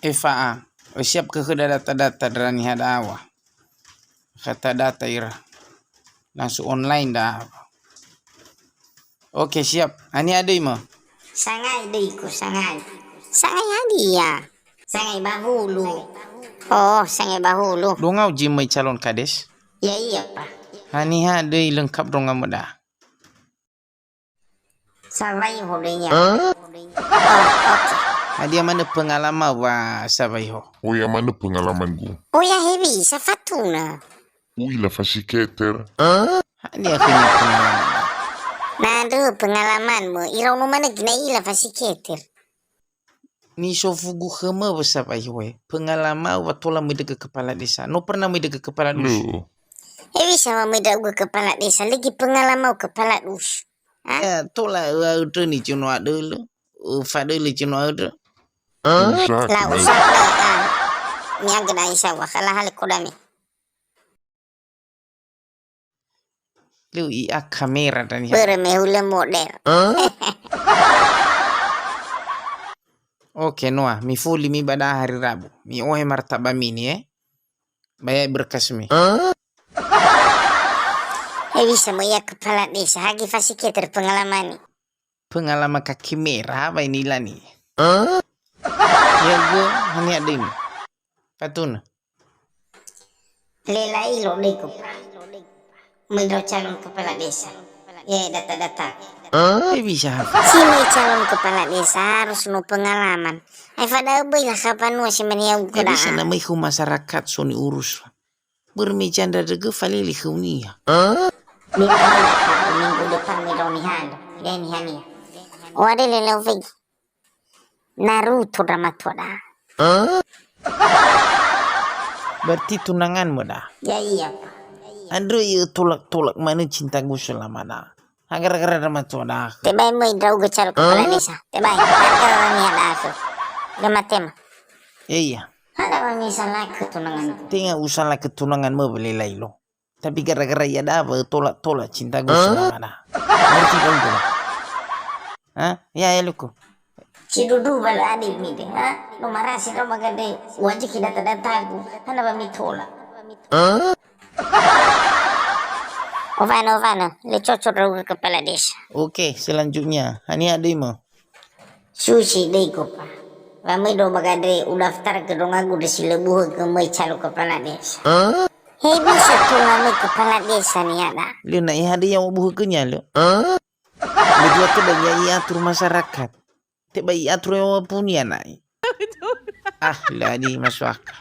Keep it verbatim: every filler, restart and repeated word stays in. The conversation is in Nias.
Efa'a, siap ke khöda data-data dra niha da'a wa. Khata data ira. Langsung online da'a. Oke, siap. Haniha döi mö? Sangai döiku, sangai. Sangai hadia? Sangai ba hulu. Oh, sangai ba hulu. Dongau zi möi calon kades? Ya, iya, Pa. Haniha döi lengkap dongau mö da'a? Sawaiho döi ya. Oh, oke. Hadia manö pengalamanmu wa Sawaiho? Oya manö pengalamangu. Oya hewisa fatuna? U'ila fasiketer. Hadia khönia pengalaman? Na andrö pengalamanmu, iraono manö göi na i'ila fasiketer. Nisofugu khömö wö Sawaiho e, pengalamanmu wa tola möi dögö kepala desa. No pernah möi dögö kepala dusu? Lö. Hewisa wa möi ndra'ugö kepala desa, lö göi pengalamanmu kepala dusu. Ha? Ya, tola ö'aöndrö ni zi no adölö. Öfadölö zi no aöndrö. Usaha la kemai. Usaha, ah. Niagö na isa wa khala hale kodami. Lö i'a kamera dania. Börö me hulö model. Oke, Noa, mifuli mi ba da'a hari Rabu. Mi'ohe martabami ni, eh. Ba ya'i berkasmi. Hewisa möi ia kepala desa, ha göi fasiketer pengalamani. Pengalaman kaki merah, apa ini lani? Ya, gua hanya ada ini. Fatuna? Lelai lo döiku, Pa. Möi ndra'o calon kepala desa. Ya, data-data. Hewisa ha? Si möi calon kepala desa harus no pengalaman. Aefa da'ö böi lakha banua si mane ya'ugö da'a. Hewisa na möi khö masyarakat so ni'urus. Börö me jandra dögö falili khöunia. Niha minggu depan me dauni hando. Deh niha-nia. Wade leleu fegi. Naruto ndra matua da'a. Berarti tunanganmu da'a? Ya, iya, Pa. Andrö i'ö tolak-tolak manö cintagu selama da'a. Ha, gara-gara ndra matua da'a. Tebai möi ndra'ugö calon kepala desa. Tebai. Gara-gara niha da'a khö. Lö matema. Ya, iya. Hana wa misalakö tunangan? Tenga usalakö tunangan mö wele lailo. Tapi gara-gara ia da'a wa tolak-tolak cintagu selama da'a. Ngerti dong tu? Ha? Ya, ya, luku. Si dudu wa lö adil mi de, ha? No marasi do magade wajiki data-datagu. Hana wa mitolak? Ovana, ovana, le cocok ndra'ugö kepala desa. Oke, selanjutnya. Haniha döi mö? Susi döiku, Pa. Wa möi do ba gadre udaftarkö ndrongagu ndre si lö buhögö möi calon kepala desa. Hewisa tola möi kepala desa niha da'a? Lö na iha döi ya'o buhögönia lö. Lö dua töda ia i'atur masyarakat. Tebai i'atur ya'o punia na'i. Ah, lö adi masuk akal.